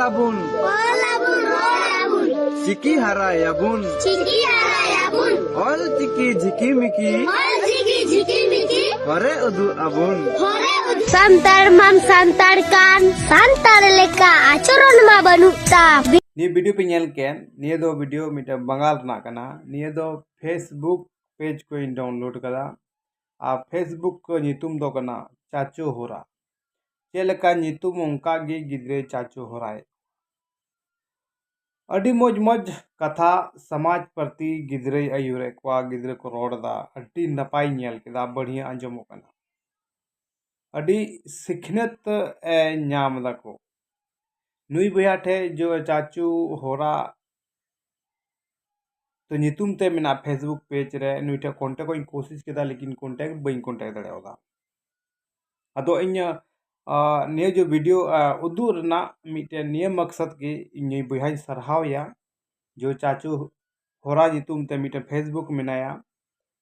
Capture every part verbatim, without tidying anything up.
ᱟᱵᱚᱱ᱾ ᱚᱞ ᱟᱵᱚᱱ, ᱨᱚᱲ ᱟᱵᱚᱱ᱾ ᱪᱤᱠᱤ ᱦᱟᱨᱟᱭᱟᱵᱚᱱ᱾ ᱪᱤᱠᱤ ᱦᱟᱨᱟᱭᱟᱵᱚᱱ᱾ ᱚᱞ ᱪᱤᱠᱤ ᱡᱷᱤᱠᱤ ᱢᱤᱠᱤ᱾ ᱚᱞ ᱪᱤᱠᱤ ᱡᱷᱤᱠᱤ ᱢᱤᱠᱤ᱾ ᱦᱚᱨᱮ ᱩᱫᱩᱜ ᱟᱵᱚᱱ᱾ ᱦᱚᱨᱮ ᱩᱫᱩᱜ᱾ ᱥᱟᱱᱛᱟᱲ ᱢᱟᱢ ᱥᱟᱱᱛᱟᱲ ᱠᱟᱱ, ᱥᱟᱱᱛᱟᱲ ᱞᱮᱠᱟ ᱟᱪᱚᱨᱚᱱ ᱢᱟ ᱵᱟᱹᱱᱩᱜ ᱛᱟᱢ᱾ ᱱᱤᱭᱟᱹ video ᱯᱮ ᱧᱮᱞ ᱠᱮᱫ, ᱱᱤᱭᱟᱹ ᱫᱚ video ᱢᱤᱫᱴᱮᱱ ᱵᱟᱝᱜᱟᱞ ᱨᱮᱱᱟᱜ ᱠᱟᱱᱟ᱾ ᱱᱤᱭᱟᱹ ᱫᱚ Facebook page ᱠᱷᱚᱱ ᱤᱧ download ᱠᱟᱫᱟ᱾ ᱟᱨ Facebook ᱠᱚ ᱧᱩᱛᱩᱢ ᱫᱚ ᱠᱟᱱᱟ ᱪᱟᱪᱳ ᱦᱚᱨᱟ᱾ ᱪᱮᱫ ᱞᱮᱠᱟ ᱧᱩᱛᱩᱢ, ᱚᱱᱠᱟ ᱜᱮ ᱜᱤᱫᱽᱨᱟᱹ ᱪᱟᱪᱳ ᱦᱚᱨᱟᱭ᱾ ᱟᱹᱰᱤ ᱢᱚᱡᱽ ᱢᱚᱡᱽ ᱠᱟᱛᱷᱟ ᱥᱚᱢᱟᱡᱽ ᱯᱨᱚᱛᱤ ᱜᱤᱫᱽᱨᱟᱹᱭ ᱟᱹᱭᱩᱨᱮᱫ ᱠᱚᱣᱟ, ᱜᱤᱫᱽᱨᱟᱹ ᱠᱚ ᱨᱚᱲ ᱮᱫᱟ, ᱟᱹᱰᱤ ᱱᱟᱯᱟᱭ ᱧᱮᱞ ᱠᱮᱫᱟ, ᱵᱟᱹᱲᱦᱤᱭᱟᱹ ᱟᱸᱡᱚᱢᱚᱜ ᱠᱟᱱᱟ᱾ ᱟᱹᱰᱤ ᱥᱤᱠᱷᱱᱟᱹᱛ ᱮ ᱧᱟᱢ ᱫᱟᱠᱚ᱾ ᱱᱩᱭ ᱵᱚᱭᱦᱟ ᱴᱷᱮᱡ ᱡᱚ ᱪᱟᱪᱳ ᱦᱚᱨᱟ ᱛᱚ ᱧᱩᱛᱩᱢ ᱛᱮ ᱢᱮᱱᱟᱜᱼᱟ Facebook page ᱨᱮ, ᱱᱩᱭ ᱴᱷᱮᱡ contact ᱤᱧ ᱠᱳᱥᱤᱥ ᱠᱮᱫᱟ, ᱞᱮᱠᱤᱱ contact ᱵᱟᱹᱧ contact ᱫᱟᱲᱮᱭᱟᱫᱟ᱾ ᱟᱫᱚ ᱤᱧ, ᱟ, ᱱᱤᱭᱟᱹ ᱡᱚ video, ᱟ, ᱩᱫᱩᱜ ᱨᱮᱱᱟᱜ ᱢᱤᱫᱴᱮᱱ ᱱᱤᱭᱟᱹ ᱢᱚᱠᱥᱚᱫ ᱜᱮ ᱤᱧ ᱱᱩᱭ ᱵᱚᱭᱦᱟᱧ ᱥᱟᱨᱦᱟᱣ ᱮᱭᱟ, ᱡᱚ ᱪᱟᱪᱳ ᱦᱚᱨᱟ ᱧᱩᱛᱩᱢ ᱛᱮ ᱢᱤᱫᱴᱮᱱ Facebook ᱢᱮᱱᱟᱭᱟ᱾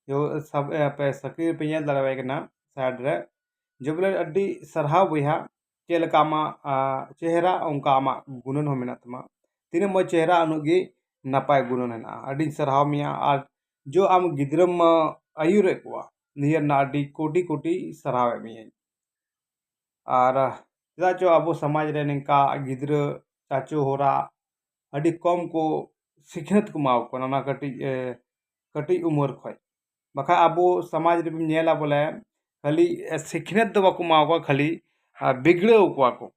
ᱡᱚ ᱥᱟᱵ-, ᱮ, ᱟᱯᱮ screen ᱨᱮᱯᱮ ᱧᱮᱞ ᱫᱟᱲᱮᱣᱟᱭ ᱠᱟᱱᱟ side ᱨᱮ᱾ ᱡᱚ ᱵᱚᱞᱮ ᱟᱹᱰᱤ ᱥᱟᱨᱦᱟᱣ ᱵᱚᱭᱦᱟ, ᱪᱮᱫ ᱞᱮᱠᱟ ᱟᱢᱟᱜ, ᱟ, ᱪᱮᱦᱨᱟ ᱚᱱᱠᱟ ᱟᱢᱟᱜ ᱜᱩᱱᱟᱹᱱ ᱦᱚᱸ ᱢᱮᱱᱟᱜ ᱛᱟᱢᱟ᱾ ᱛᱤᱱᱟᱹᱜ ᱢᱚᱡᱽ ᱪᱮᱦᱨᱟ ᱩᱱᱟᱹᱜ ᱜᱮ ᱱᱟᱯᱟᱭ ᱜᱩᱱᱟᱹᱱ ᱦᱮᱱᱟᱜᱼᱟ᱾ ᱟᱹᱰᱤᱧ ᱥᱟᱨᱦᱟᱣ ᱢᱮᱭᱟ᱾ ᱟᱨ ᱡᱚ ᱟᱢ ᱜᱤᱫᱽᱨᱟᱹᱢ, ᱟ, ᱟᱹᱭᱩᱨᱮᱫ ᱠᱚᱣᱟ, ᱱᱤᱭᱟᱹ ᱨᱮᱱᱟᱜ ᱟᱹᱰᱤ ᱠᱳᱴᱤ ᱠᱳᱴᱤ ᱥᱟᱨᱦᱟᱣᱮᱫ ᱢᱤᱭᱟᱹᱧ᱾ ᱟᱨ ᱪᱮᱫᱟᱜ ᱪᱚ ᱟᱵᱚ ᱥᱚᱢᱟᱡᱽ ᱨᱮ ᱱᱤᱝᱠᱟ ᱜᱤᱫᱽᱨᱟᱹ ᱪᱟᱪᱳ ᱦᱚᱨᱟ ᱟᱹᱰᱤ ᱠᱚᱢ ᱠᱚ ᱥᱤᱠᱷᱱᱟᱹᱛ ᱠᱚ ᱮᱢᱟ ᱠᱚ ᱠᱟᱱᱟ, ᱚᱱᱟ ᱠᱟᱹᱴᱤᱡ, ᱮ, ᱠᱟᱹᱴᱤᱡ ᱩᱢᱮᱨ ᱠᱷᱚᱡ᱾ ᱵᱟᱠᱷᱟᱡ ᱟᱵᱚ ᱥᱚᱢᱟᱡᱽ ᱨᱮᱵᱚᱱ ᱧᱮᱞᱟ ᱵᱚᱞᱮ ᱠᱷᱟᱹᱞᱤ, ᱮ, ᱥᱤᱠᱷᱱᱟᱹᱛ ᱫᱚ ᱵᱟᱠᱚ ᱮᱢᱟ ᱠᱚᱣᱟ, ᱠᱷᱟᱹᱞᱤ, ᱟ, ᱵᱤᱜᱽᱲᱟᱹᱣ ᱠᱚᱣᱟ ᱠᱚ᱾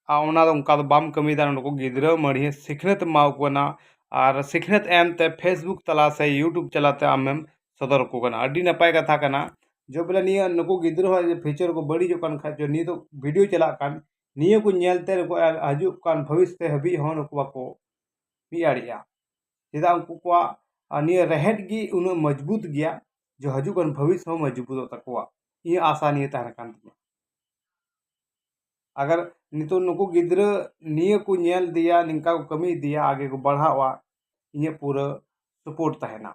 ᱟᱨ ᱚᱱᱟ ᱫᱚ ᱚᱱᱠᱟ ᱫᱚ ᱵᱟᱢ ᱠᱟᱹᱢᱤᱭᱮᱫᱟ, ᱱᱩᱠᱩ ᱜᱤᱫᱽᱨᱟᱹ ᱢᱟᱹᱲᱦᱤ ᱥᱤᱠᱷᱱᱟᱹᱛ ᱮᱢᱟ ᱠᱚ ᱠᱟᱱᱟ᱾ ᱟᱨ ᱥᱤᱠᱷᱱᱟᱹᱛ ᱮᱢᱛᱮ Facebook ᱛᱟᱞᱟ ᱥᱮ YouTube ᱪᱟᱞᱟᱛᱮ ᱟᱢᱮᱢ ᱥᱚᱫᱚᱨ ᱟᱠᱚ ᱠᱟᱱᱟ᱾ ᱟᱹᱰᱤ ᱱᱟᱯᱟᱭ ᱠᱟᱛᱷᱟ ᱠᱟᱱᱟ᱾ ᱡᱚ ᱵᱚᱞᱮ ᱱᱤᱭᱟᱹ ᱱᱩᱠᱩ ᱜᱤᱫᱽᱨᱟᱹ ᱦᱚᱸ future ᱠᱚ ᱵᱟᱹᱲᱤᱡᱚᱜ ᱠᱟᱱ ᱠᱷᱟᱡ, ᱡᱚ ᱱᱤᱭᱟᱹ ᱫᱚ video ᱪᱟᱞᱟᱜ ᱠᱟᱱ, ᱱᱤᱭᱟᱹ ᱠᱚ ᱧᱮᱞᱛᱮ ᱱᱩᱠᱩ ᱦᱤᱡᱩᱜ ᱠᱟᱱ ᱵᱷᱚᱵᱤᱥ ᱛᱮ ᱦᱟᱹᱵᱤᱡ ᱦᱚᱸ ᱱᱩᱠᱩ ᱵᱟᱠᱚ ᱢᱤᱫ ᱫᱟᱲᱮᱭᱟᱜᱼᱟ᱾ ᱪᱮᱫᱟᱜ ᱩᱱᱠᱩ ᱠᱚᱣᱟᱜ, ᱟ, ᱱᱤᱭᱟᱹ ᱨᱮᱦᱮᱫ ᱜᱮ ᱩᱱᱟᱹᱜ ᱢᱚᱡᱽᱵᱩᱛ ᱜᱮᱭᱟ, ᱡᱮ ᱦᱤᱡᱩᱜ ᱠᱟᱱ ᱵᱷᱚᱵᱤᱥ ᱦᱚᱸ ᱢᱚᱡᱽᱵᱩᱛᱚᱜ ᱛᱟᱠᱚᱣᱟ᱾ ᱤᱧᱟᱹᱜ ᱟᱥᱟ ᱱᱤᱭᱟᱹ ᱛᱟᱦᱮᱱ ᱠᱟᱱ ᱛᱤᱧᱟᱹ᱾ ᱟᱜᱟᱨ ᱱᱤᱛᱚᱜ ᱱᱩᱠᱩ ᱜᱤᱫᱽᱨᱟᱹ ᱱᱤᱭᱟᱹ ᱠᱚ ᱧᱮᱞ ᱤᱫᱤᱭᱟ, ᱱᱤᱝᱠᱟ ᱠᱚ ᱠᱟᱹᱢᱤ ᱤᱫᱤᱭᱟ, ᱟᱜᱮ ᱠᱚ ᱵᱟᱲᱦᱟᱜᱼᱟ, ᱤᱧᱟᱹᱜ ᱯᱩᱨᱟᱹ support ᱛᱟᱦᱮᱱᱟ᱾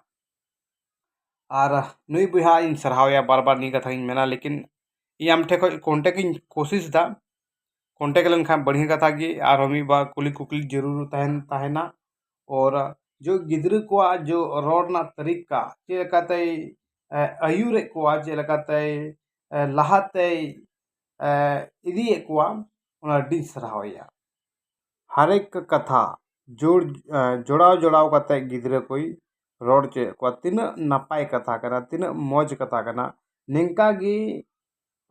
ᱟᱨ ᱱᱩᱭ ᱵᱚᱭᱦᱟ ᱤᱧ ᱥᱟᱨᱦᱟᱣᱮᱭᱟ, ᱵᱟᱨ ᱵᱟᱨ ᱱᱤᱭᱟᱹ ᱠᱟᱛᱷᱟ ᱜᱤᱧ ᱢᱮᱱᱟ, ᱞᱮᱠᱤᱱ ᱤᱧ ᱟᱢ ᱴᱷᱮᱱ ᱠᱷᱚᱱ contact ᱤᱧ ᱠᱳᱥᱤᱥ ᱮᱫᱟ, ᱠᱚᱱᱴᱮᱠᱴ ᱞᱮᱱᱠᱷᱟᱱ ᱵᱟᱹᱲᱦᱤᱭᱟᱹ ᱠᱟᱛᱷᱟ ᱜᱮ, ᱟᱨᱦᱚᱸ ᱢᱤᱫ ᱵᱟᱨ ᱠᱩᱞᱤ ᱠᱩᱠᱞᱤ ᱡᱟᱹᱨᱩᱲ ᱛᱟᱦᱮᱱ ᱛᱟᱦᱮᱱᱟ᱾ ᱟᱨ ᱡᱚ ᱜᱤᱫᱽᱨᱟᱹ ᱠᱚᱣᱟᱜ ᱡᱚ ᱨᱚᱲ ᱨᱮᱱᱟᱜ ᱛᱟᱹᱨᱤᱠᱟ, ᱪᱮᱫ ᱞᱮᱠᱟᱛᱮᱭ ᱮ, ᱟᱹᱭᱩᱨᱮᱫ ᱠᱚᱣᱟ, ᱪᱮᱫ ᱞᱮᱠᱟᱛᱮᱭ ᱮ, ᱞᱟᱦᱟᱛᱮᱭ ᱮ, ᱤᱫᱤᱭᱮᱫ ᱠᱚᱣᱟ, ᱚᱱᱟ ᱟᱹᱰᱤᱧ ᱥᱟᱨᱦᱟᱣᱮᱭᱟ᱾ ᱦᱟᱨᱮᱠ ᱠᱟᱛᱷᱟ ᱡᱳᱲ ᱮ, ᱡᱚᱲᱟᱣ ᱡᱚᱲᱟᱣ ᱠᱟᱛᱮ ᱜᱤᱫᱽᱨᱟᱹ ᱠᱚᱭ ᱨᱚᱲ ᱦᱚᱪᱚᱭᱮᱫ ᱠᱚᱣᱟ᱾ ᱛᱤᱱᱟᱹᱜ ᱱᱟᱯᱟᱭ ᱠᱟᱛᱷᱟ ᱠᱟᱱᱟ, ᱛᱤᱱᱟᱹᱜ ᱢᱚᱡᱽ ᱠᱟᱛᱷᱟ ᱠᱟᱱᱟ᱾ ᱱᱤᱝᱠᱟ ᱜᱮ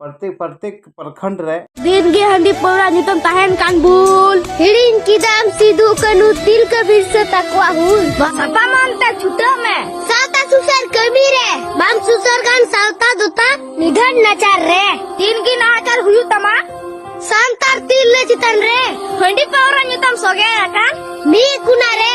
ᱯᱨᱚᱛᱮᱠ ᱯᱨᱚᱛᱮᱠ ᱯᱨᱚᱠᱷᱚᱸᱰ ᱨᱮ ᱫᱤᱱ ᱜᱮ ᱦᱟᱺᱰᱤ ᱯᱟᱹᱣᱨᱟᱹ ᱧᱩᱛᱩᱢ ᱛᱟᱦᱮᱱ ᱠᱟᱱ ᱵᱩᱞ᱾ ᱦᱤᱲᱤᱧ ᱠᱮᱫᱟᱢ ᱥᱤᱫᱩ ᱠᱟᱹᱱᱩ ᱛᱤᱞᱠᱟᱹ ᱵᱤᱨᱥᱟᱹ ᱛᱟᱠᱚᱣᱟᱜ ᱦᱩᱞ᱾ ᱥᱟᱯᱟ ᱢᱟᱱᱛᱮ ᱪᱷᱩᱴᱟᱹᱣ ᱢᱮ ᱥᱟᱶᱛᱟ ᱥᱩᱥᱟᱹᱨ ᱠᱟᱹᱢᱤ ᱨᱮ᱾ ᱵᱟᱢ ᱥᱩᱥᱟᱹᱨ ᱠᱷᱟᱱ ᱥᱟᱶᱛᱟ ᱫᱚ ᱛᱟᱢ ᱱᱤᱫᱷᱟᱹᱱ ᱱᱟᱪᱟᱨ ᱨᱮ᱾ ᱫᱤᱱ ᱜᱮ ᱱᱟᱦᱟᱪᱟᱨ ᱦᱩᱭᱩᱜ ᱛᱟᱢᱟ ᱥᱟᱱᱛᱟᱲ ᱛᱤᱨᱞᱟᱹ ᱪᱮᱛᱟᱱ ᱨᱮ᱾ ᱦᱟᱺᱰᱤ ᱯᱟᱹᱣᱨᱟᱹ ᱧᱩᱛᱩᱢ ᱥᱚᱜᱮ ᱟᱠᱟᱱ ᱢᱤᱫ ᱠᱩᱱᱟ ᱨᱮ᱾